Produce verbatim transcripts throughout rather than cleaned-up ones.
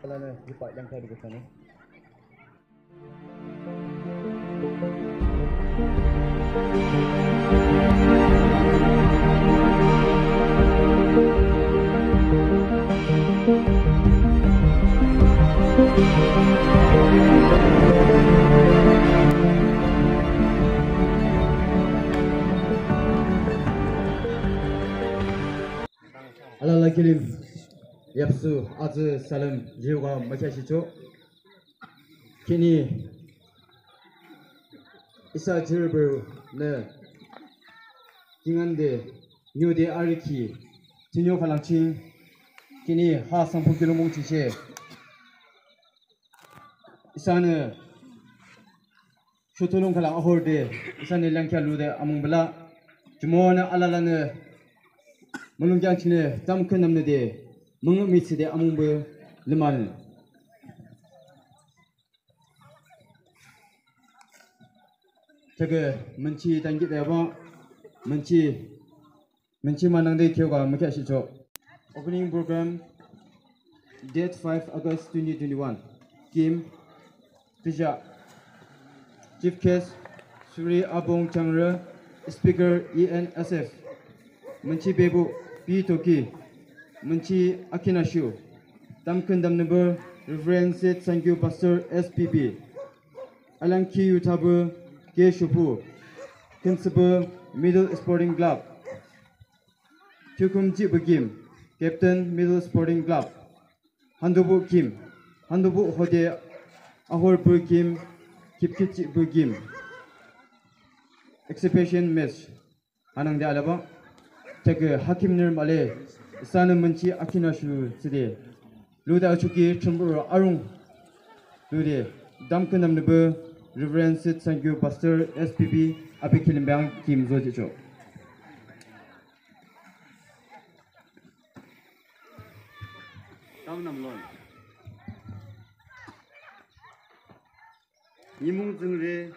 Lanü hiba yangthsarü küdünü. Alala kilim yapsu atsü salem jihuka mükheahshihchoh. Khihni isa jipürünü kingande nyude arükhi thünio khülang ching khihni ha sangphur kiulong mung chishe isanü shutulung khülang ahoride isanü leangkhi lude amung bela. Jumonü alalanü mulongkeang chingnü tamkhüntamnüde müngühmühi thsüde amungbe lümanü. Thakü münchi tankihde ba münchi münchi manangde kheoka mükheahshihchoh. Opening program, date five August twenty twenty-one. Kim Tija. Chief guest, Suri Abong Changre, Speaker, E N S F. Münchi bebuh, P Toki. Münchi akhinashu, tamkhüntamnübe, Reverend Seth Sangyu, Pastor, S P B. Alangkhi yuthabü, K Shupu. Khünsübe, Middle Sporting Club. Thukhum jihbü kim, Captain, Middle Sporting Club. Handobuh kim, handobuh hode ahorpü kim, khipkhit jihbü kim. Exhibition match hanangde alaba. Thakü hakim nirmale isanü münchi akhinashu thsüde lude achoki Thrünpuh arung lude tamkhüntamnübe Reverend Seth Sangyu, Pastor, S P B, api kilim bang kim zojihchoh. Tamnam lon. Nimung tsüngre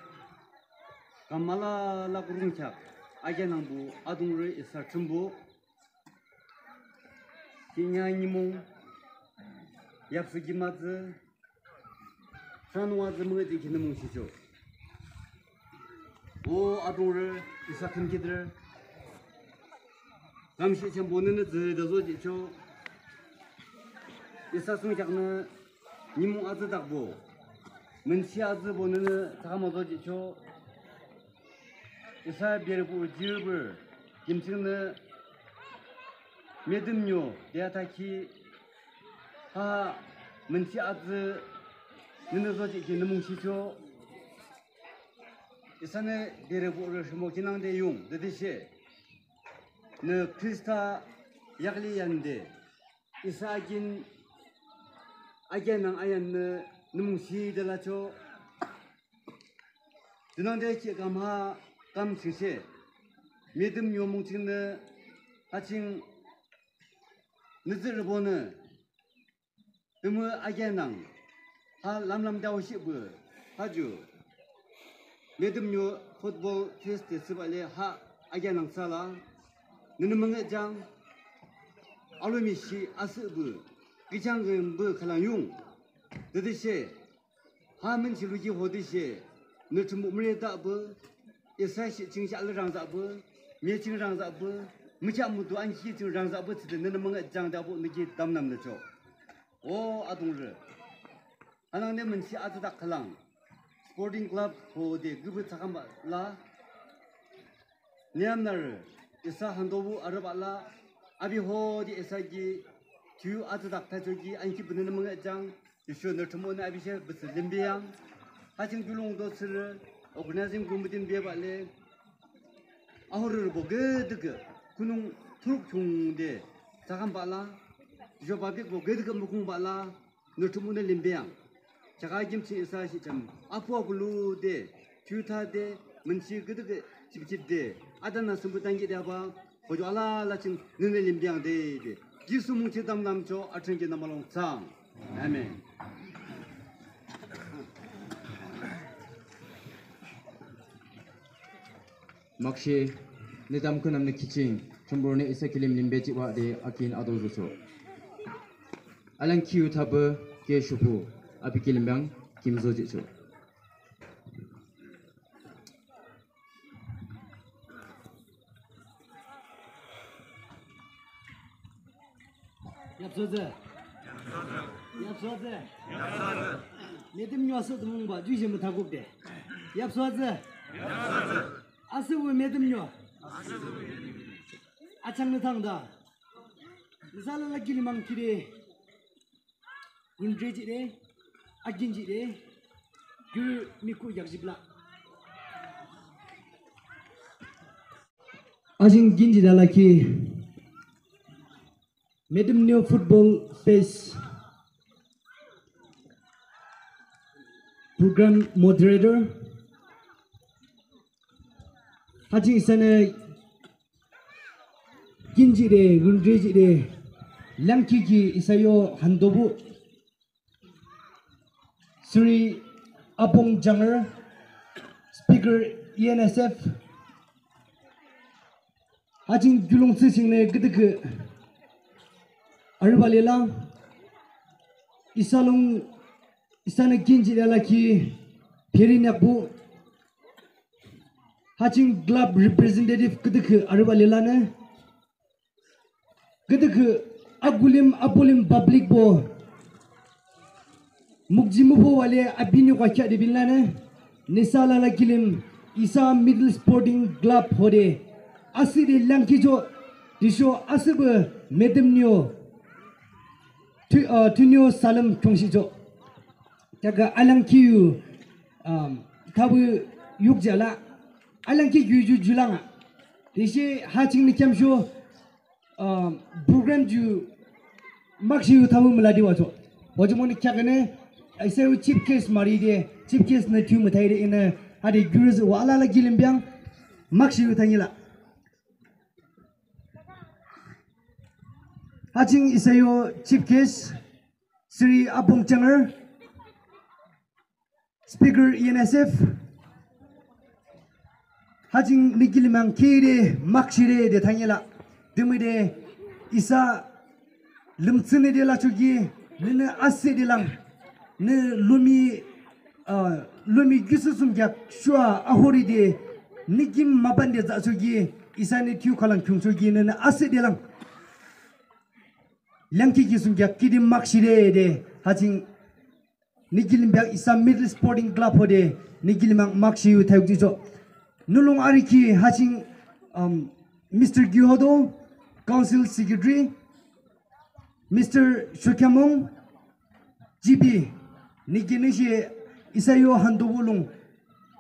kam alala kurungkheak akeanangbuh adungre isa Thrünpuh. Khihni nimung yapsu kim atsü, sanung atsü müngühjihkhi nü mungshichoh. O adungre isa khümkhitde kamshihchambonü nü tsüde zojihchoh. Isa thsungkheaknü nimung atsüdakbo, münchi atsübonü nü thsaküma zojihchoh. Isa bebuh jipürü kim chingnü Metümnyo de athakhi ha münchi atsü nünü zojihkhi nü mungshichoh. Isanü bebuhrü rhimo kinangde yung tütüshe nü Khrista yakli yande isa akin akeanang ayannü nü mungshide lachoh. Junangde ki kam ha kam chingshe Metümnyo mung chingnü ha ching nü tsührübonü tümü akeanang ha lamlam daoshihpü ha ju Metümnyo football fest de thsübah le ha akeanang thsüla nünü müngühjang alomi shi asühpü kihchang kempü khülang yung tütüshe ha münchi luki hode she nü Thrünpuh müretahpü, isa shi ching shi alü rangzahpü, me ching rangzahpü, mükheahmudu ankhi ching rangzahpü thsüde nünü müngühjang de abuh nü ki tamnam nüchoh. O adungre, hanangde münchi atsüdak khülang Sporting Club hode küpü thsakambah la nü yamnarü isa handobuh arübah la api hode isa ki thiyu atsüdak thachoki ankhi pü nünü müngühjang tüsho nü Thrünpuhnü api she pütsü limbeang. Ha ching kiulongdo thsürü organizing committee bebah le ahorürübo küdükhüh khunung thuruk khiungde thsakambah la tüsho publicbo küdükhüh mukungbah la nü Thrünpuhnü limbeang. Chaka kim ching isa shihcham apuh akulu de thiyu thade münchi küdükhüh chipchipde atanü sümbü tankihde aba hoju alala ching nünü limbeang de de Jisu mung ching tamnam cho athrünkhi nü mulong thsang. Amen. Makshe nü tamkhüntamnü kihching Thrünpuhnü isa kilim limbejihbah de akin ato zücho. Alangkhi yuthabü K Showupu, api kilim biang, kim zojihchoh. Yapsu atsü. Yapsu atsü. Medümnyo asüh tümungba, ju shi müthakukde. Yapsu atsü. Asühbah medümnyo. Achangnü thangda. Nüsa alala kilim biang kide. Gunre jide, akin jide, gü miku yakjibla. Ajing kin jide alaki, Medümnyo Football Fest Program Moderator, hajing isanü kin jide, gunre jide, langkiki isa yo handobuh. Shri Apong Janger, Speaker E N S F, hajing julung tsüsing ne küdükhüh arübah lela, isa lung, isanü kin jide alaki, Phiri Nyakbu, hajing club representative küdükhüh arübah lela ne, küdükhüh akulim abulim public bo. Mukji mubo wale abinü kwa kya de binlane. Nüsa alala kilim isa Middle Sporting Club hode. Asühde langkichoh. Tüsho asühbah medümnyo. Tu, uh, tunyo salem chongshihchoh. Kya ka alangkiyu, um, tabu yukjala. Alangki yu ju julanga. Tüshe hajing ni kyamsho. Um, program ju makshe yu thamu mülade wacho. Wacho moni kya kane, isa yu chief guest mari de, chief guest ne tu müthai de ine, hade gurus wa alala kilim biang, makshe yu thangila. Hajing isa yu chief guest, Shri Apong Janger, Speaker E N S F, hajing nü kilim biang kide makshe de de thangila. Tümüde isa lümtsüne de lachoki, nünü asüh de lang, nü lumi, ah, lumi güsü sumkyak shua ahori de, nü kim maban de zachoki, isanü thiyu khalang kyungchoki, nünü asüh de lang. Langkiki sumkyak kide makshe de de, hajing nü kilim biang isa Middle Sporting Club hode, nü kilim biang makshe yu thayuk jicho. Nü lung ariki hajing, um, Mister Gihodo, Council Secretary, Mister Shokhamong, G P, nü ki nü she isa yu handobuh lung,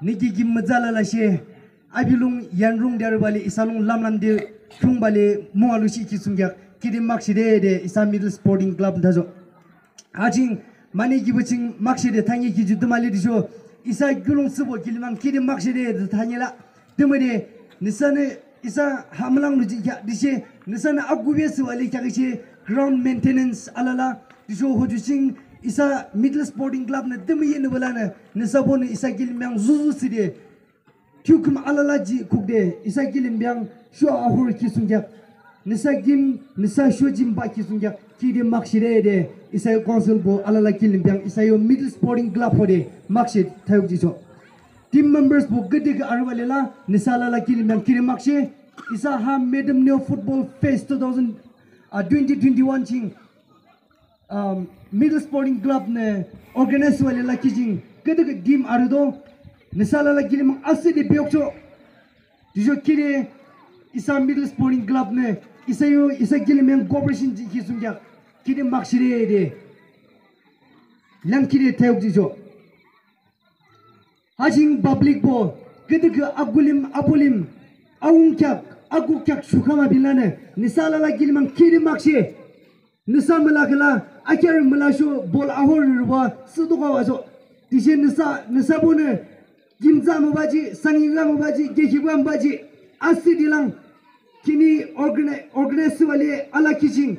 nü ki ki müzala la she, api lung yanrung de arübah le, isa lung lamlam de, kyungba le, mung alu shi ki sumkyak, kide makshe de de, isa Middle Sporting Club thacho. Hajing, mani ki buching makshe de thangi ki ju tümale de sho, isa gulung sübo kilim biang kide makshe de de thangila. Tümüde, nüsanü isa hamlang luji kya, dishe, nüsanü agube süwale kya kishe ground maintenance alala, disho hojuching isa Middle Sporting Club nü tümü ye nü bala nü, nüsa bonü isa kilim biang zuzu side, thiyu küm alala ji kukde, isa kilim biang shua ahur ki sumkyak, nüsa kim, nüsa shua jimba ki sumkyak, kide makshe de de, isa yo council bo alala kilim biang, isa yo Middle Sporting Club hode, makshe thayuk jicho. Team members bo küdükhüh arübah lela, nüsa alala kilim biang kide makshe, isa ha Medümnyo Football Fest two thousand, uh, twenty twenty-one ching, um, Middle Sporting Club nü organize wa lela kijing, küdükhüh team arüdo, nüsa alala kilim biang asüh de biyokcho, tüsho kide isa Middle Sporting Club nü, isa yo, isa kilim biang cooperation ji ki sumkyak, kide makshe de de, lang kide thayuk jicho. Hajing public bo, küdükhüh akulim, abulim, awung kyak, aku kyak shukhama binlane, nüsa alala kilim biang kide makshe. Nüsa müla kela, akyar müla sho, bol ahor rüwa, süduka wacho. Dishe nüsa, nüsa bonü, gimza mübaji, sangi ga mübaji, gehi ga mübaji, asüh dilang. Kini organi-, organize wale ala kijing.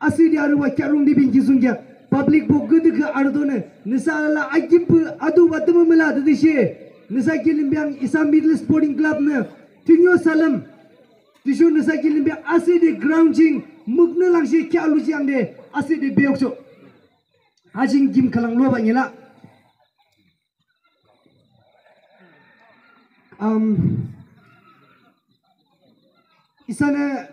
Asüh di arüwa kyarung di bin ki sumkyak. Public bo küdükhüh arüdonü. Nüsa alala agimpü aduba tümü müla tüdüshe. Nüsa kilim biang isa Middle Sporting Club nü. Tünyo salem. Tüsho nüsa kilim biang asüh di ground ching. Müknü langshe kya lujiang de. Asüh di biyokcho. Ajing kim khülang lobah ngüla. Um, isanü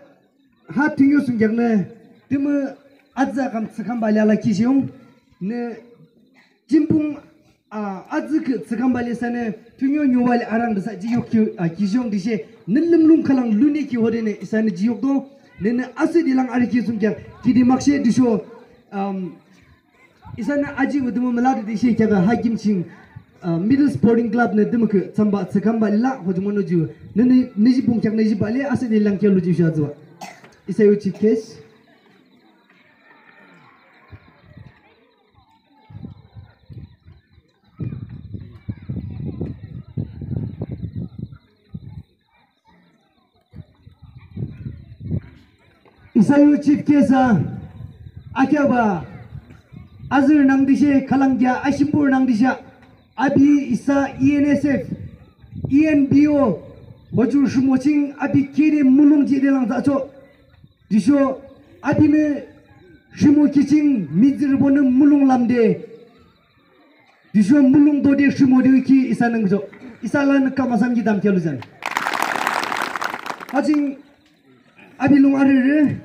ha thünio sungkheaknü tümü atsü kam tsükamba le alakhi shiung nü jimpung a atsü kü tsükamba le isanü thünio nyuwa le arang dasa jiyok ki a kishiung dishe nü lümlung khülang lune ki hodenü isanü jiyok do nünü asühde lang arükhi sungkheak kidi makshe disho um isanü aji wüdümü mülade dishe kheakü ha kim ching uh, Middle Sporting Club nü dümükü tsamba tsükamba lila hojumonü ju nünü nüji pungkheak nüji bale asühde lang kheak luji sha zuwa. Isa yo chief case. Isa yo chief case a akheaba azürü nangdishe khülang kheak ashimbur nangdishe abi isa E N S F, E N B O, hoju rhimo ching abi kiri mulong jide lang zacho. Disho abinü rhimo kiching mihtsürübonü mulong lamde. Disho mulong dode rhimo de ki isa nangjo. Isa lanü kam asam ki dam kheak lujan. Haching abi lung arere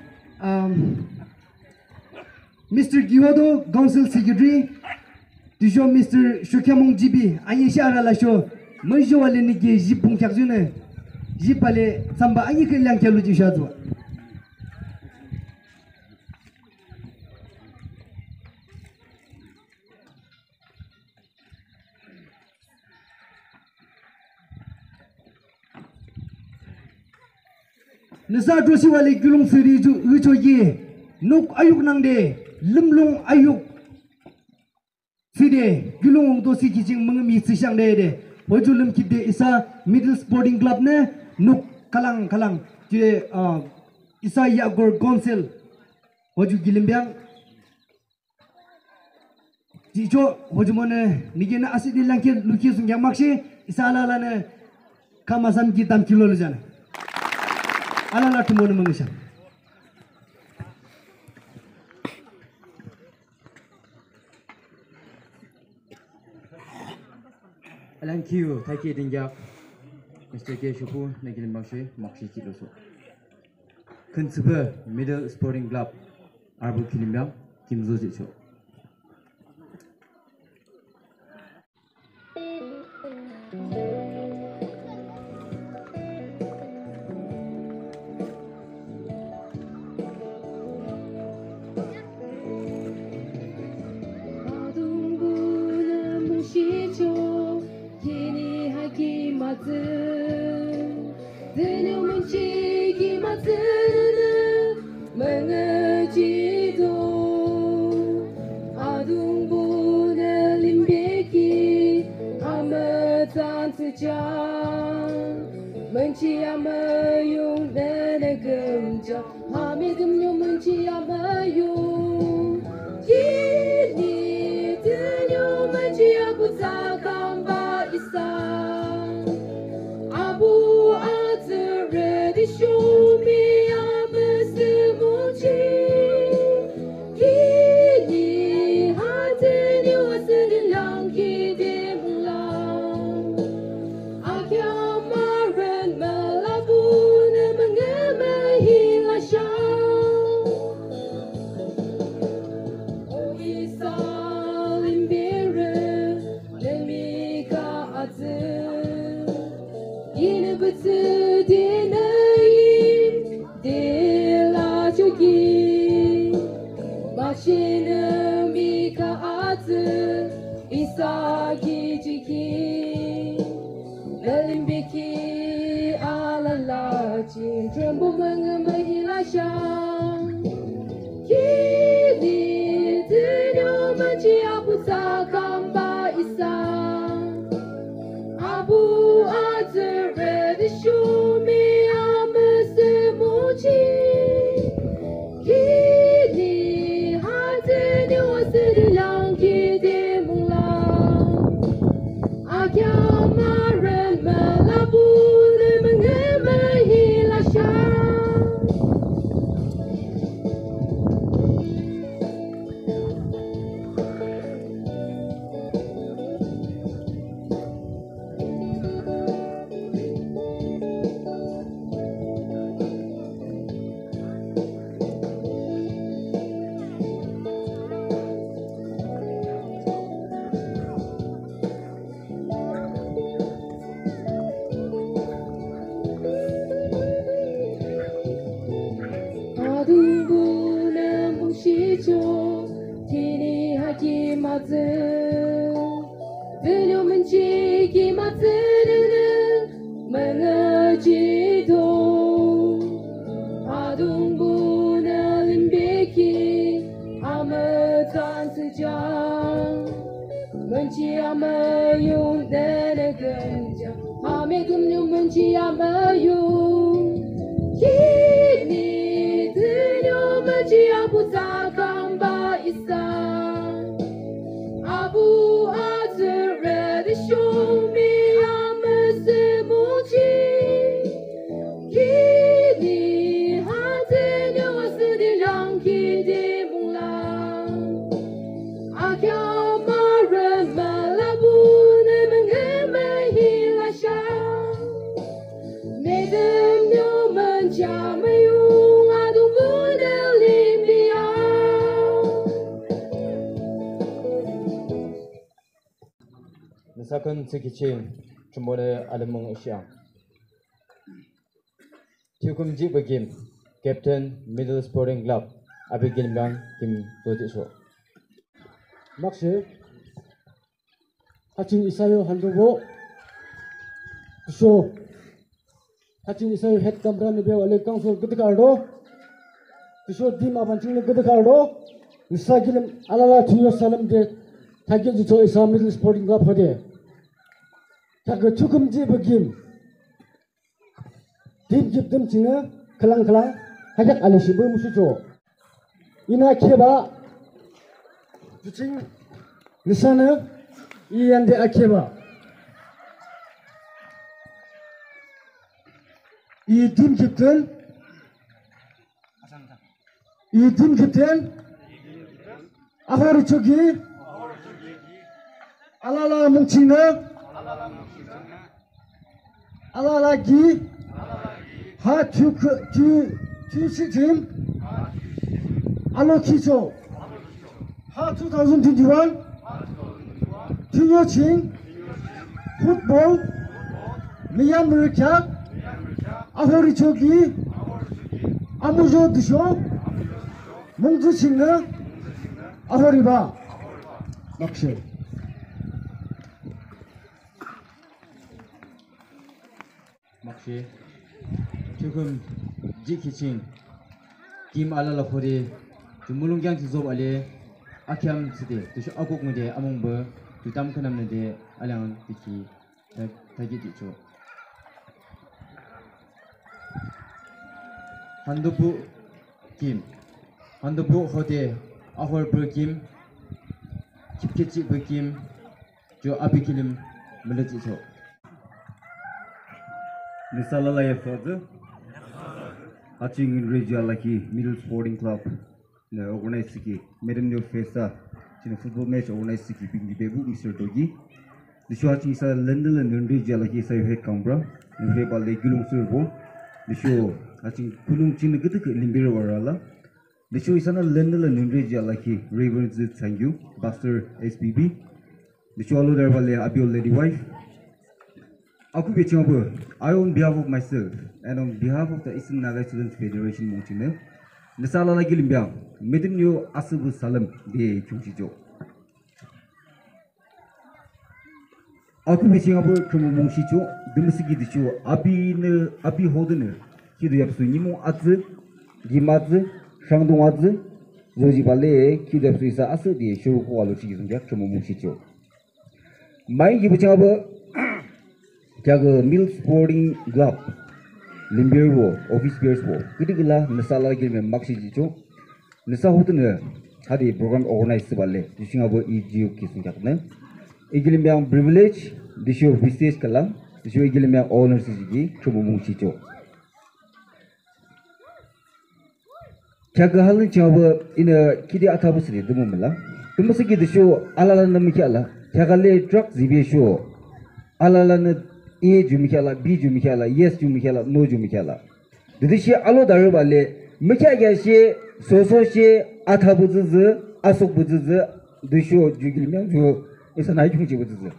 um, Mister Gihodo, Council Secretary, disho Mister Shokhyamong G B, ani shi ara lasho, müjo wale nige ji pungkheak june, ji pale tsamba ani kü lang kheak luji sha zuwa. Nüsa droshi wale gulung siri ju ucho ye. Nuk ayuk nangde, lümlung ayuk side, gulung dosi kiching mengemi sishang de de. Hoju lümkit de isa Middle Sporting Club ne, nuk kalang kalang. Kide uh, isa Yagor Council. Hoju gilimbiang. Jicho, hojumonü, nigena asidi langke luki sungkyang makshi, isa alalanü, kamasam ki dam kilo lujana. Alala tumonü mangusha. Alang kiu, taki dingyak, Mister K Shupu, nagin makshi, makshi kilo so. Khünsüpü Middle Sporting Club arbo kilimbiang kimzo jicho. Adungbu nü mungshicho, kini haki matü. Dünyo münchi ki matünü müngajido. Adungbu nü limbeki amütan tüchan. Münchi amüyung nünü gümcha. Hamidim nyo münchi amüyung. Kini dünyo münchi abu takamba isa. Abu atürü di shomi amüsü münchi. Kini hatini wasili langki di mula. Akyamaran malabunü mangamahi lasha. O isa limbere lemika atü. Inü butü dinayim dila chuki. Machinü mika atü isa gijiki. Nalimbiki alala ching trembo mangamahi lasha. Kini dünyo münchi abu takamba isa. Abu atürü di shomi amüsü münchi. Kini hatini wasili langki di mula. Akyamaran malabunü mangamahi lasha. Münchi amüyung nene künjang, amüdüm nyo münchi amüyung. Kini dünyo münchi abuta kamba isa. Abu azürü de shomi amüsü muchi. Kini hate nyo asüdi lang kidi mula. Akya mare malabu ne menge mehi lasha. Medem nyo mencha meyung adung bu ne limia. Nüsa khün thsükhi ching, Thrünpuhnü alimung ishiang. Thiyukhüm jihbah kim, Captain Middle Sporting Club, api kilim yang kim to jihsho. Makshe, ha ching isa yo handobo, tüsho ha ching isa yo head gaonbura nü bebah le council küdükhüh arüdo, tüsho team aban chingnü küdükhüh arüdo, nüsa kilim alala thiyukhüm salem de, thakhi jihcho isa Middle Sporting Club hode. Thakhi thiyukhüm jihbah kim. Team captain chingnü khülang khülang, ha kheak alashihpü mushucho. Inü akheba, ju ching, nüsanü, i yande akheba. I team captain, i team captain, ahori choki, alala mung chingnü, alala ki, ha thiyu, thiyu, thiyu shi ching, alo kicho, ha two thousand twenty-one, thiyu ching, football, miyam rikya, ahori choki, amujo tüsho, mungzu chingnü, ahoriba. Makshe. Makshe. Thiyukhüm jihkhi ching. Kim alala khode. Ju mulong kheak thsüzoba le. Akheam thsüde. Tüsho akuk ngüde. Amungbe. Ju tam khüntamnüde. Alang tikhi. Tha, thakhi jihcho. Handobuh kim. Handobuh hode ahorbah kim. Khipkhitchihbah kim. Ju api kilim müla jihcho. Nüsa alala ya fade. Achi ngin reji alaki Middle Sporting Club. Nü organize thsükhi, Medümnyo Festa, chingnü football match organize thsükhi, bingi bebuh Mister Dogi. Tüsho ha ching isa lendüla nünre jihla ki isa yo head gaonbura, nünre bale gulung sürbo. Tüsho ha ching khunung chingnü küdükhüh limberü warala. Tüsho isanü lendüla nünre jihla ki Reverend Zid Sangyu, Pastor S B B. Tüsho alo darbale abiyo lady wife. Akhuhbe ching abo, I on behalf of myself and on behalf of the Eastern Naga Students Federation mung chingnü, nüsa alala kilim biang, Medümnyo asühpü salem de khiungshihcho. Akhuhbe ching abo khürümü mungshihcho, dümüsüki tüsho, abinü, abi hodenü, kiuto yapsu nimung atsü, kim atsü, sangdung atsü, zojibale, kiuto yapsu isa asüh de, shorukhu alo chiki zungkheak khürümü mungshihcho. Mai ki buchang abo, kheakü Middle Sporting Club, limberübo, office bearersbo, küdükhüla, nüsa alala kilim makshe jihcho, nüsa hodenü, hade program organize thsübale, ju ching abo i jiu ki sungkheaknü. I kilim biang privilege, tüsho prestige khülang, tüsho i kilim biang honor thsüshihki, khürümü mungshihcho. Kheakü halin ching abo inü kide athabuh thsüde tümü müla. Tümüsüki tüsho alalanü mükheahla. Kheakü le drug zibesho. Alalanü A ju mükheahla, B ju mükheahla, yes ju mükheahla, no ju mükheahla. Tütüshe alo darübale mükheahkheashe, sososhe, athabuh thsüthsü, asokbuh thsüthsü, tüsho ju kilim biang ju isanü khiungjibuh thsüthsü.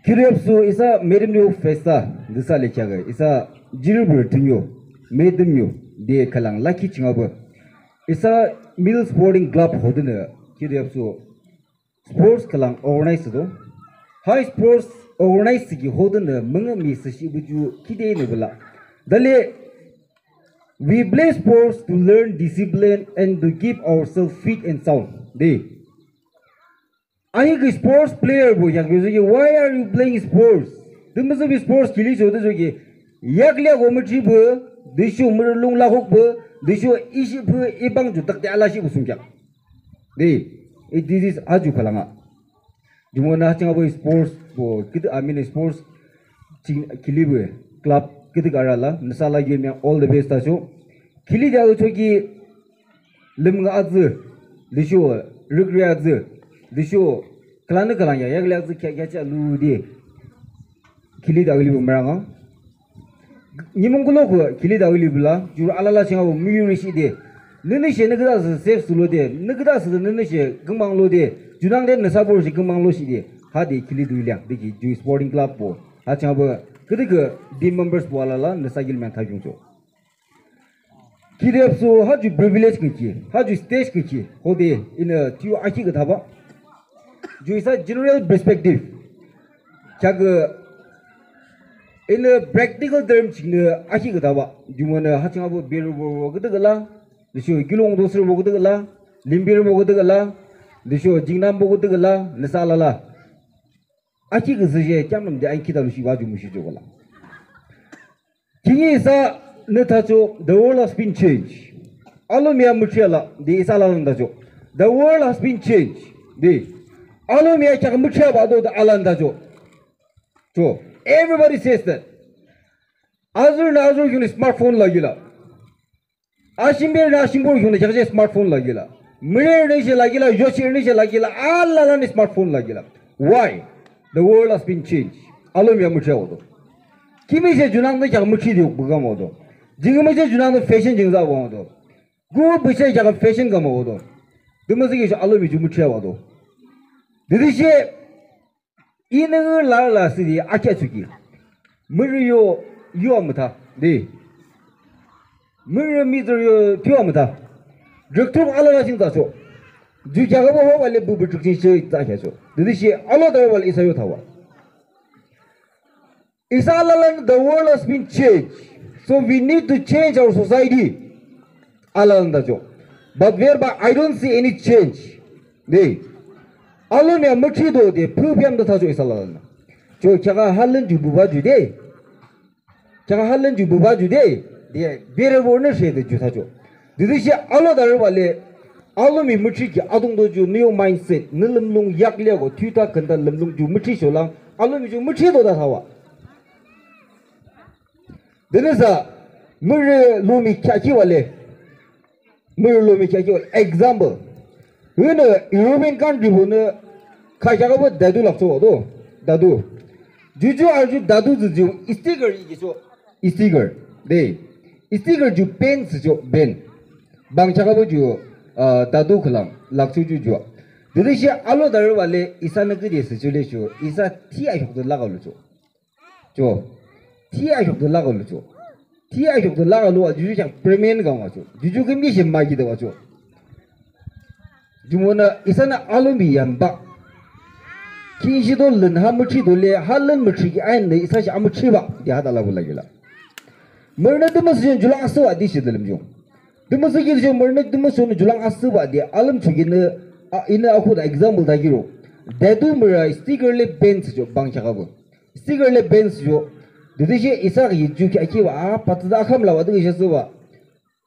Kiuto yapsu isa Medümnyo Festa, tüsale kheakü, isa jipürü tünyo, Medümnyo, de khülang lakhi ching abo. Isa Middle Sporting Club hodenü, kiuto yapsu sports khülang organize thsüdo. Ha sports organize thsükhi hodenü, münga mi thsüshihbuh ju kidenü bela. Dale, we play sports to learn discipline and to keep ourselves fit and sound. De. Ahihkhüh sports playerbo yakzüki, why are you playing sports? Tümüsübe sports kilichoh de züki, yakli ako müthribe, tüsho mürülung lakhukbe, tüsho ishihpü ibang ju takde alashihpü thsungkheak. De, e, this is ha ju khülang ah. Jumonü ha ching abo sportsbo, küdükhüh, I mean, sports ching kilibe club küdükhüh arü la, nüsa la yo me all the best thachoh. Kili de achoki lümkhüh atsü, tüsho rükri atsü, tüsho khülangnü khülang ya, yakli atsü kheahkheahchihlude. Kili de alibe mürang ah. Nimung kulokhüh kili de alibe la, jurü alala ching abo müyurishihde. Nünüshe nü küdah thsü safe thsülode, nü küdah thsü nünüshe kümbanglode, junangde nüsa borüshe kümbangloshe de. Hade kili de liang, de ki ju sporting clubbo. Ha ching abo küdükhüh team membersbo alala nüsa kilim yang thajungchoh. Kide apsu ha ju privilege kiki, ha ju stage kiki, hode inü thiyu akhi küthabah. Ju isa general perspective. Kheaküh inü practical term chingnü akhi küthabah. Jumonü ha ching abo berübo küdükhüh la, tüsho kiulong doserbo küdükhüh la, limberübo küdükhüh la, tüsho jingnangbo küdükhüh la, nüsa alala. Akhi küsüshe kheamnümde ankhi thalushihbah ju mushuchoh küla. Khihni isanü thachoh, the world has been changed. Alomi a müthri ala, de isa alalanü thachoh. The world has been changed. De. Alomi a kheak müthriabah do de alanü thachoh. So, everybody says that. Azürünü azürü khiungnü smartphone lagila. Ashimbe nü ashimbo khiungnü kheaküshe smartphone lagila. Mürerünüshe lagila, yochirünüshe lagila, alalanü smartphone lagila. Why? The world has been changed. Alomi a müthriabodo. Kimishe junangde kheak müthri de bükamaodo. Jingmüshe junangde fashion jingza bangdo. Gu bishe kheak fashion kamaodo. Tümüsüki she alomi ju müthriabodo. Tütüshe inü la la sidi akheahchoki. Mürü yo, yo amütha. De. Mürü mihtsürü yo, yo amütha. Drüktrük alala ching thachoh. Ju kheakübo hobale bubu drük ching she thachoh. Tütüshe alo thabale isa yo thabah. Isa alalanü the world has been changed. So we need to change our society. Alalanü thachoh. But whereby I don't see any change. De. Alomi a müthrido de püpüm de thachoh isa alalanü. Cho kheakü halün ju buba ju de. Kheakü halün ju buba ju de. De berübonü she de ju thachoh. Tütüshe alo thabale, alomi müthri ki adungto ju nü yo mindset, nü lümlung yakli ako, thiyutha khünta lümlung ju müthri sholang, alomi ju müthrido de thabah. Tünüsa, mürü lomi kheakhibale, mürü lomi kheakhibale, example. Inü European countrybonü kheakübo tattoo lakchoh do, tattoo. Juju arju tattoo juju sticker ikichoh, sticker. De. Sticker ju pen thsüchoh, pen. Bang kheakübo ju, ah, tattoo khülang lakchoh juju. Tütüshe alo thabale isanü küde thsüchoh le sho, isa thi ayuk de lakaluchoh. Cho. Thi ayuk de lakaluchoh. Thi ayuk de lakalu a juju kheak permanent kamachoh. Juju kümkishe makide bachoh. Jumonü isanü alomi yamba. Kinshido lün ha müthrido le, halün müthri ki ainü isa she amüthriba de ha thala bu lagila. Mürünü tümüsüchonü julang asüba de she de lümjung. Tümüsüki de mürünü tümüsüchonü julang asüba de alümchokinü, a, inü akhuda example thakiro. Tattoo mürü sticker le pen thsüchoh bang kheakübo. Sticker le pen thsüchoh. Tütüshe isa ki ju kheakhiba, a, patsüde akham laba de khishe thsüba.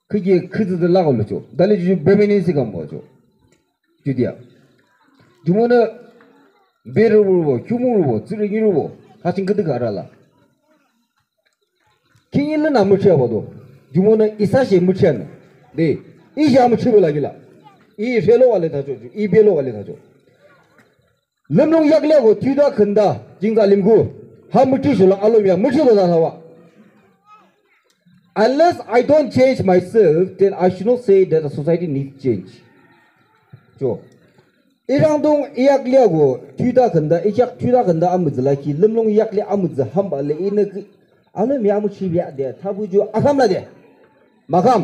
Khüki khütsüde lakaluchoh. Dale ju ju permanency kambochoh. Judia. Jumonü berübo, khiumungbo, tsürü nirubo, ha ching küdükhüh arü la. Khihni lün a müthriabado. Jumonü isa she müthrianü. De. I she amüthribo lagila. I shelo wale thachoh ju. I belo wale thachoh. Lümlung yakli ako thiyutha khünta jingtsa limku. Ha müthri sholang alomi a müthrido de thabah. Unless I don't change myself, then I should not say that the society needs change. Cho. Irangdung yakli ako thiyutha khünta, ikheak thiyutha khünta amütsü lakhi, lümlung yakli amütsü hambah le inü ki, alomi a müthribe de, thabuh ju akham lade. Makham.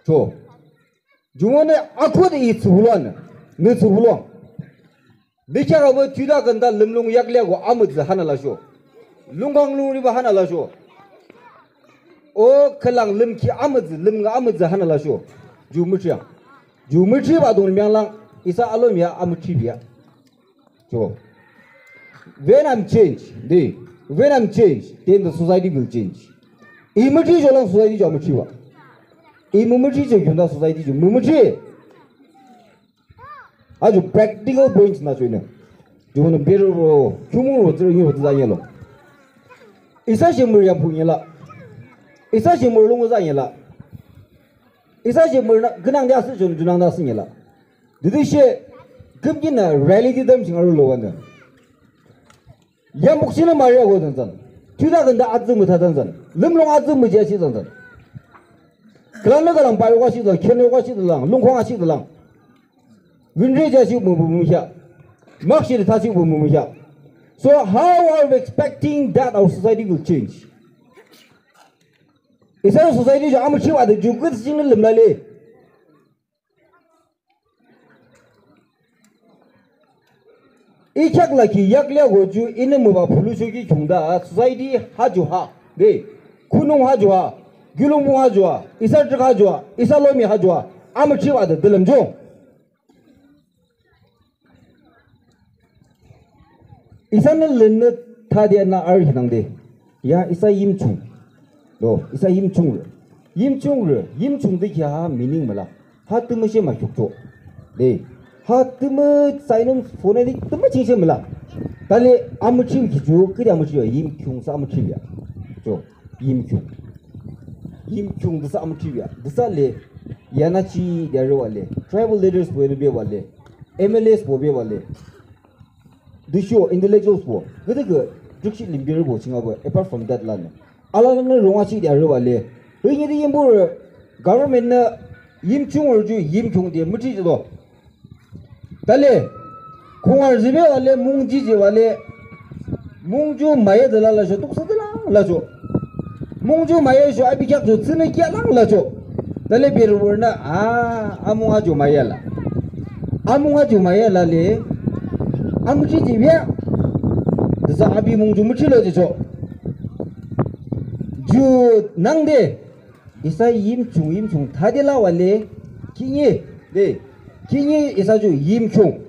Cho. Jumonü akhude i thsübulang, nü thsübulang. Bekheakübo thiyutha khünta lümlung yakli ako amütsü hanü lasho. Lungkang lungriba hanü lasho. O khülang lümkhi amütsü, lümnga amütsü hanü lasho. Ju müthriang. Ju müthriba dong mianglang. Isa alomi a amüthribe a. Cho. When I'm changed, de, when I'm changed, then the society will change. I müthri ju lang society ju amüthri wa. I mümüthri ju khiungde society ju mümüthri. Ajo practical points na choine. Ju no bero ro, khiungmung ro, tsüro nyi ro, tsüza nyelo. Isa she mür yampu nyela. Isa she mür lung za nyela. Isa she mür na, künangde asü chon, junangde asü nyela. Didi she, kümkin na reality dem ching aru lo wane. Yamuk shina maria go zanzan. Tuda ganda atzu mütha zanzan. Lümlong atzu müjia shi zanzan. Klan na kalang pai wa shi zan, khen wa shi zan, lung khong shi zan. Winre ja shi bu bu mu sha. Mak shi ta shi bu bu mu sha. So how are we expecting that our society will change? Isa society jo amüthri wa de ju gud sing lüm la le. I kyak la ki yak lia go ju inü müba phulu sho ki khiungde society ha ju ha. De. Khunung ha ju ha. Gulung bu ha ju ha. Isa drik ha ju ha. Isa lomi ha ju ha. Amüthri wa de de lüm jo. Isa nü lünü thade na arü hinangde. Ya isa Yimchung. Do, isa Yimchung rü. Yimchung rü, Yimchung de kya ha meaning müla. Ha tümü she ma kyukcho. De. Ha tümü sign-in phonetic tümü ching she müla. Tale amüthri ki ju, kiri amüthri ya, Yimkyung sa amüthri ya. Cho, Yimkyung. Yimkyung de sa amüthri ya. De sa le, yanachi de arü wa le. Tribal leaders bo ne be wa le. M L As bo be wa le. Dusho intellectuals bo, gede ge, jukshi limbir bo, chingabo, apart from that lan. Ala nang rong achi de arü wa le. Hünyi de Yimbo rü, government nü, Yimchung rü ju, Yimkyung de, müthri ju do. Tale, khungar zibe wa le, mungji je wa le, mungju maye de la la sho, tuksa de la la sho. Mungju maye sho, abi kyak ju, tsünü kyak lang la sho. Tale bir wür na, a, amung aju maye la. Amung aju maye la le, amung chi ji bia. Desa abi mungju müchi lo ji sho. Ju nangde, isa Yimchung, Yimchung, thade la wa le, kinyi, de, kinyi isa ju Yimchung.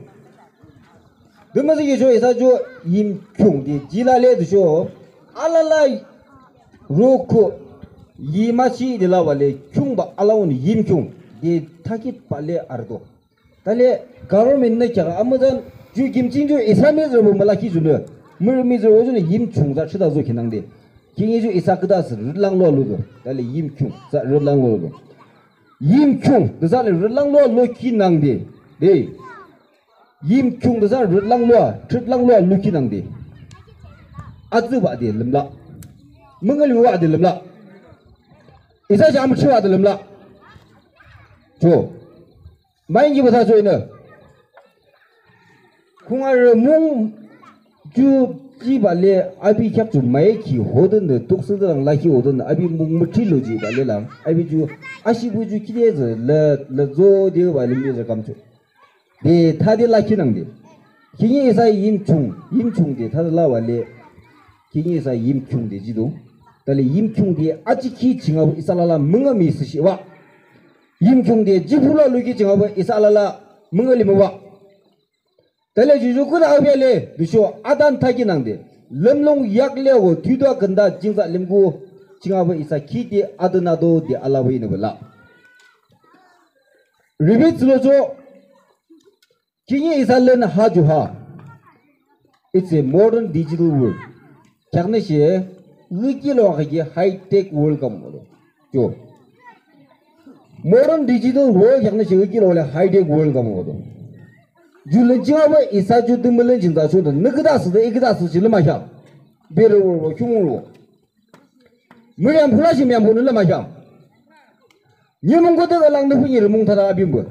Dümüzü ki sho isa ju Yimkyung de jila le de sho. Alala roku yimachi de la wa le kyungba alawun Yimkyung de thakit pa le ardo. Tale government nü kya amüzan ju kimching ju isa mizrü bu mülaki ju nü. Mürü mizrü o ju nü Yimkyung za chida zo kinang de. Kingi ju isa kida sü rülang lo lu do. Tale Yimkyung za rülang lo lu do. Yimkyung de za le rülang lo lo kinang de. De. Yimkyung de sa rütlang lua, trütlang lua luki nangde. Atsü wa de lümla. Münga lua de lümla. Isa jam chiwa de lümla. Cho. Mai ngi ba sa cho ina. Khunga rü mung ju ji ba le abi kyak ju mai ki hoden de tukse de lang la ki hoden de abi mung mutri lo ji ba le lang. Abi ju ashi bu ju ki de ze le, le zo de ba le mi ze kam cho. De thade la kinang de. Kingi isa Yimchung, Yimchung de thade la wa le. Kingi isa Yimkyung de jido. Tale Yimkyung de aji ki chinga isa lala münga mi sishi wa. Yimkyung de jiphula luki chinga isa lala münga lima wa. Tale juju kuda abia le, dusho adan thaki nang de. Lemlong yak le wo tuda kanda jingza lemgu chinga isa ki de adanado de ala we ne bala. Repeat lo cho. Kingi isa len ha ju ha. It's a modern digital world. Kyakne she, wiki lo ha ki high tech world kam lo. Cho. Modern digital world kyakne she, wiki lo le high tech world kam lo. Ju len jing awe isa ju dum len jing da chu da. Nükda su da ikda su ji lema ha. Bere wo wo kyung wo. Mürü yam phula shi miyam phunü lama kya. Nyimung kutu ka lang nü phi nyiri mung thada abimbo.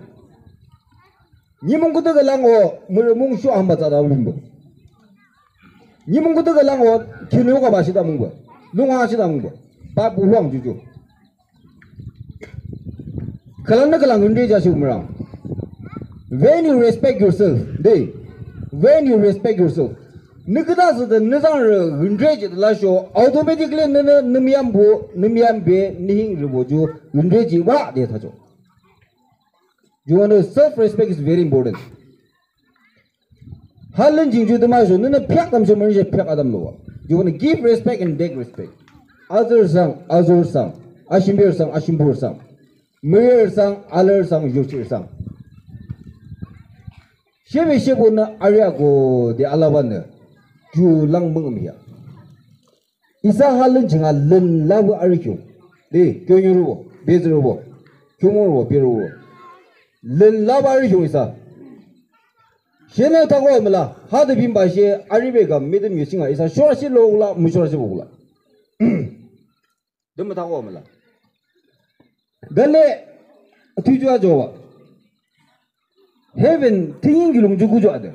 Nyimung kutu ka lang o mürü mung shu amba thada abimbo. Nyimung kutu ka lang o kinu ka ba shida mungbo. Lunga shida mungbo. Ba bu luang juju. Kalang nü kalang hünde ja shi umrang. When you respect yourself, de. When you respect yourself. Nü küta sü de nü zang rü hünde ji la sho, automatically nü nü nü miyam bu, nü miyam be, nü hing rü bu ju hünde ji wa de thacho. Jumonü self respect is very important. Ha lün ching ju tümü sho, nünü phiyak tamsho mürüshe phiyak atam lowa. You wanna give respect and take respect. Azürü sang, azürü sang, ashimbirü sang, ashimbürü sang, mürürü sang, alürü sang, yochirü sang. Shebe shebonü arihako de alabanü. Ju lang müngüm ya. Isa ha lün ching a lün labu arihyo. De, kyonyorübo, bezürübo, kyomorübo, birübo. Lün labu arihyo isa. Shenü thako amüla, ha de bimba she aribe ka midüm yu ching a isa shorashe lokula, müshorashe bokula. Dümü thako amüla. Gale, tüjua jowa. Heaven, thüning kiulong ju kuju ade.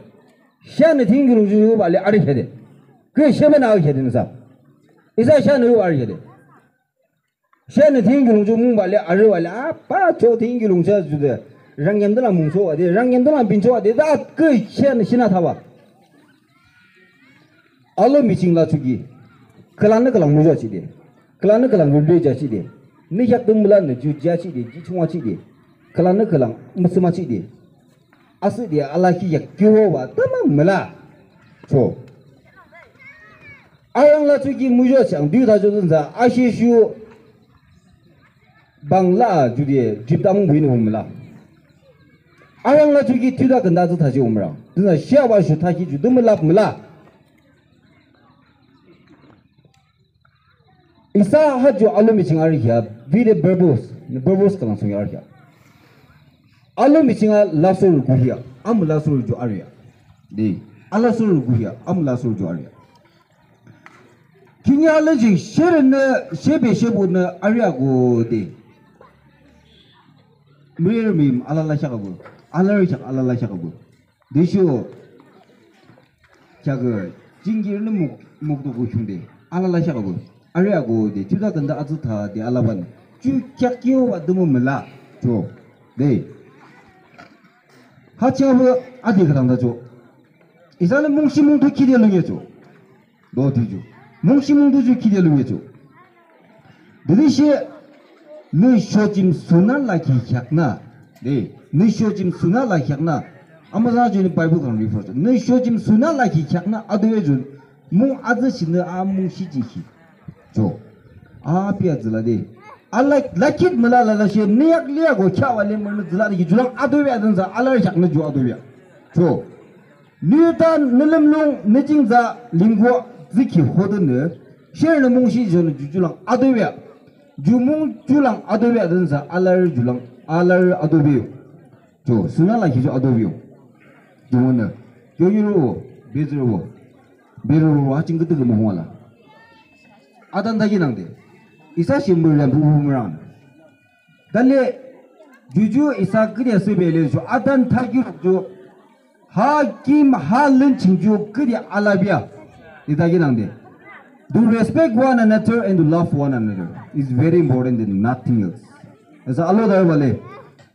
Shenü thüning kiulong ju bale arihede. Ke shebe na arihede nüsa. Isa shenü arihede. Shenü thüning kiulong ju mung bale arih bale, apa cho thüning kiulong sha jude. Rangyam de la mungcho ade, rangyam de la bincho ade, da ke shenü shina thaba. Alomi ching lachoki, khülangnü khülang muzhoachihde, khülangnü khülang rüblejiachihde, nü yakdung mülanü ju jiachihde, jichungachihde, khülangnü khülang müsümachihde, asühde alaki yak kiwoba tümü müla. Cho. Arang lachoki muzhoachihang, dü thachotsünsa, ashishu bang la jude, jipdang buinü wümüla. Arang lachoki tüda künda tsü thaji wümüra. Tüna shiaba shu thaki ju tümü lap müla. Isa ha ju alomi ching arihya, vide verbose, verbose khülang song arihya. Alomi ching a lasor guhya, amü lasor ju arihya. De, alasor guhya, amü lasor ju arihya. Khihni alajing sherünü, shebe shebonü arihako de. Mürümim alala shakabo, alarishak alala shakabo. Desho, chakü, jingkirünü muk, mukdoko shungde, alala shakabo. Arihako de, tüda künda atsü tha de alaban. Ju kyak kiyoba dümü müla, cho. De. Ha chabo adi khülang da cho. Isanü mungshi mungto khide lunye cho. Do tiju. Mungshi mungto ju khide lunye cho. Dede she, nü shojim suna laki khyakna. De, nü shojim suna la khyakna. Amüsa juni Bible khülang refer cho. Nü shojim suna laki khyakna adoe jun. Mung atsü shinü a mungshi jikhi. Cho. A pia zila de. Ala lakit müla lala she, nü yak liya ko kya wale münü zila de ki julang adoe adünsa, alar khyakna ju adoe. Cho. Nü tan, nü lümlung, nü jingza, linggo, zikhi hodünü, sher nü mungshi jünü ju julang adobe. Ju mung julang adobe adünsa, alar julang, alar adobe. Ju, suna la ki ju adobe. Ju wonü, ju yuru, bezuru, beru, ha ching kütü kü muhung ala. Adan dagi nangde. Isa shimbir yang bu bu mürang. Dale, juju isa kiri asübe le ju, adan dagi ju, Ha kim ha lün ching ju kiri alabia. Ita ki nangde. To respect one another and to love one another is very important than nothing else. Isa alo dar bale.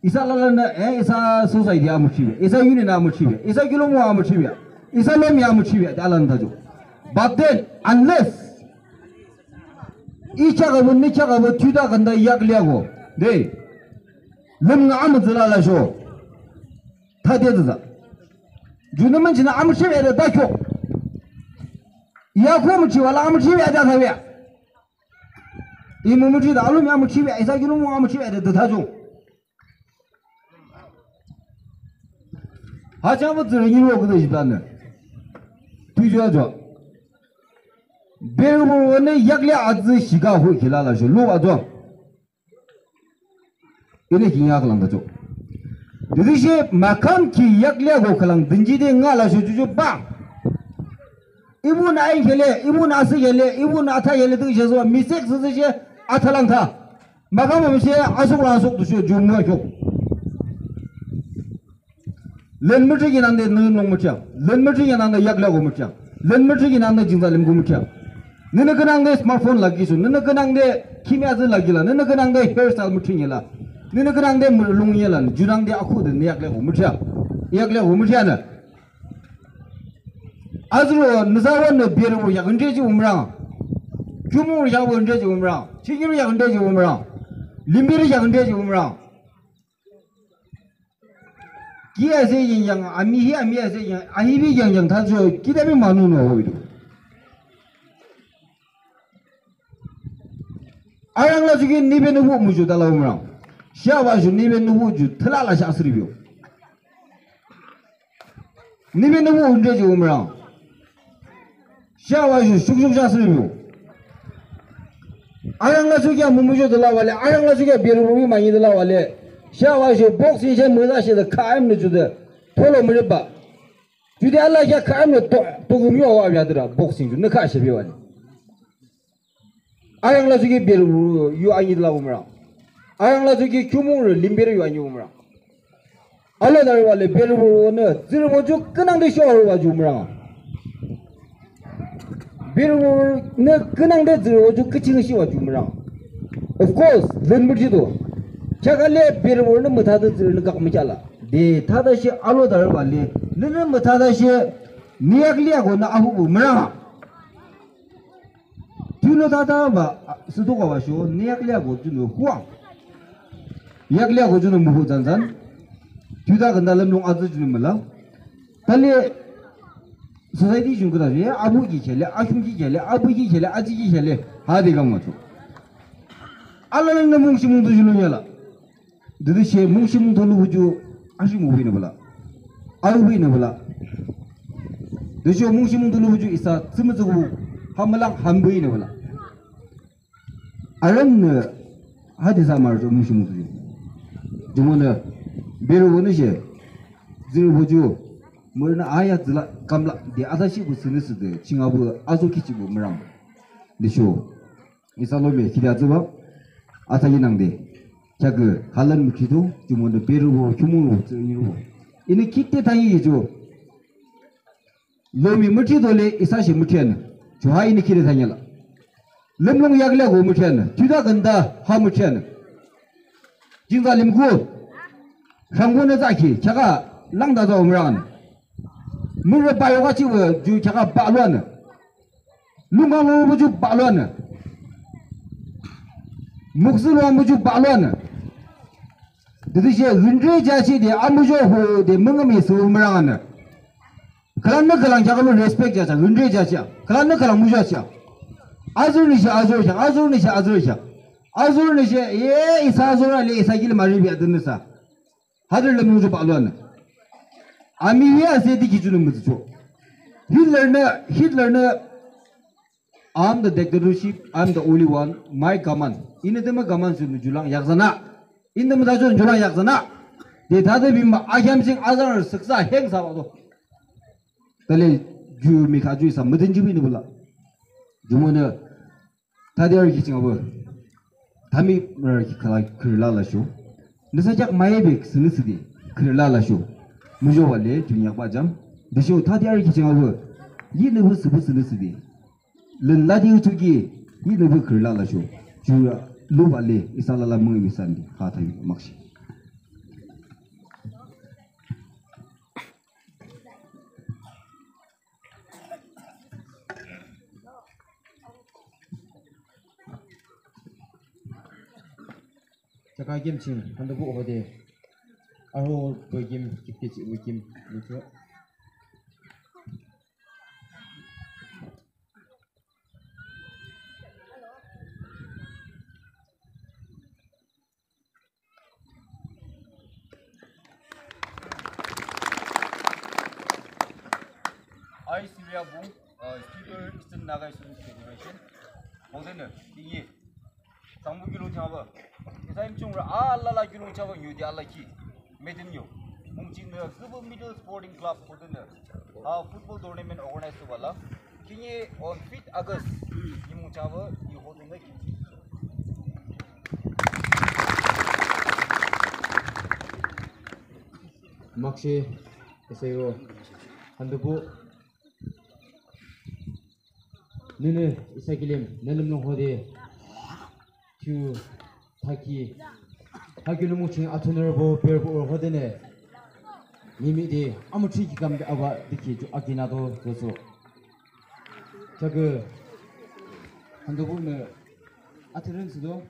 Isa lala na, eh, isa society amuchibe. Isa union amuchibe. Isa kilomo amuchibe. Isa lomi amuchibe. Alan tajo. But then, unless icha kabu, nicha kabu, tuta kanda yak liago. De. Lüm nga amu zila la sho. Thade züza. Junü münchina amüshibe de dakyo. Yako müchiwala amüshibe de thabe. Imu müchi da alumi amüshibe, isa kilumu amüshibe de thajo. Hacha bu zürü yiro kudu jitanü. Tuju ajo. Beru bu ne yakle azü shiga hu kilala shu lu ajo. Ini ki yak lang tacho. Didi shi makam ki yak liya go kalang dinji de nga la shu juju ba. Ibu na ain kele, ibu na asi kele, ibu na ata kele tu shi so misek su shi ata lang ta. Makam mi shi asuk la asuk tu shi ju mu kyo. Len mütri ki nangde nü nung mütri. Len mütri ki nangde yak lako mütri. Len mütri ki nangde jingza limku mütri. Nünü künangde smartphone lagi su. Nünü künangde kimi azü lagi la. Nünü künangde hairstyle mütri la. Nünü künangde mü-, lung la. Junangde akhude nü yak lako mütri. Yak lako mütri nü. Azro nüza wa nü beri bu yak nde ji umra. Jumu yak bu nde ji umra. Chingir yak nde ji umra. Limbir yak nde ji umra. Ki ase yang yang, ami hi ami ase yang, ahibi yang yang thachoh, kitabi manu no hoidu. Arang lachoki nibe nubu muju dala umrang. Shia washo nibe nubu ju thalala sha asiribio. Nibe nubu undre ju umrang. Shia washo shuk shuk sha asiribio. Arang lachoki a mumujo dala wale, arang lachoki a biru buru manyi dala wale. Shia washo boxing she muda she da khaim ne ju da. Tholo mure ba. Judi ala ya khaim ne to, to gumi wa wa ya dra boxing ju ne kha she bi wale. Arang lachoki biru yu anyi dala umrang. Arang lachoki kumung re limbe re yu anyi umrang. Alo dari wale biru ne zirbo ju kenang de sho wa ju umrang. Biru ne kenang de zirbo ju keching shi wa ju umrang. Of course, len murji do. Chakale biru ne mutha de zir ne gak mechala. De thada shi alo dari wale. Ne ne mutha da shi niyak liya go na ahu umrang. Tulo tata ba, a, sudo ka ba sho, ne yak liya go juno huang. Yak liya go juno muhu zan zan. Tuda ganda lam long azu juno mala. Tale society jun kuda ye, abu ki kele, ashum ki kele, abu ki kele, aji ki kele, ha de gam macho. Ala lang na mung shi mung do juno yala. Dede she mung shi mung tolu buju ashi mung bui ne bala. Aru bui ne bala. Dede she mung shi mung tolu buju isa tsimi tsugu hamalang ham bui ne bala. Aram ne hadi sa mar jo mung shi mung tolu. Jumo ne beru bu ne she. Zir buju. Mur na aya zila kamla de ada shi bu sini side. Chinga bu azo kichi bu murang. Dede she. Isa lomi khidi atsüba, asa yinangde. Kya ke halan mükhido, jumonde berubo, khumuro, tsünyibo. Ini khide tanyi yejo. Lomi müthidole, isa she müthiane. Juha ini khide tanyila. Lemlong yagle go müthiane. Tuda ganda ha müthiane. Jingza limgu. Shanggo ne zaki, kyaka langda za umran. Mure bayo gachi we, ju kyaka baluane. Lungang lo muju baluane. Muksu lo muju baluane. Dede she hindre jachi de amujo ho de mengami su merangane. Kalan ne kalan kyakalo respect jacha, hindre jacha. Kalan ne kalan muja cha. Azur ni she azur cha, azur ni she azur cha. Azur ni she, ye, isa azur ale, isa gil mari bi adun sa. Hadir le muju baluane. Ami ye ase diki junu muju. Hitler ne, Hitler ne, "I'm the dictatorship, I'm the only one, my command." Ini deme command sunu julang yakzana. Ini deme da sunu julang yakzana. De tade bimba ahyam sing azar siksa heng sa ba do. Tale ju mi kha ju isa meden ju bi ni bula. Jumo ne tade ar ki ching abu. Tami mar ki khala khrila la shu. Nisa jak maye be sini sidi khrila la shu. Mujo wale ju nyak ba jam. Disho tade ar ki ching abu. Yi ne bu sibu sini sidi. Len ladi utuki, yi ne bu khrila la shu. Ju lu ba le, isa la la mu mi sandi, ha ta yu makshi. Chaka kim ching, handa bu hode. Aho bu kim, kip kip bu kim, lutu. I, Surya Bung, uh, Speaker, Eastern Naga Students Federation. Hodenü, iyi. Sangbu gilung chaba. Isa imchung ra alala gilung chaba yu di alaki. Medin yu. Mungchin de Gubuk Middle Sporting Club hodenü. Ha football tournament organize to bala. Kini on fifth August. Imung chaba yu hodenü. Makshe, esego. Handubu. Nini isa kilim, nilim nung hode. Chu, thaki. Thaki lumu ching atunur bo, ber bo, hode ne. Nimi de, amu chiki kam de aba, diki chu akina do, so so. Chage, handubu ne, atunur sido.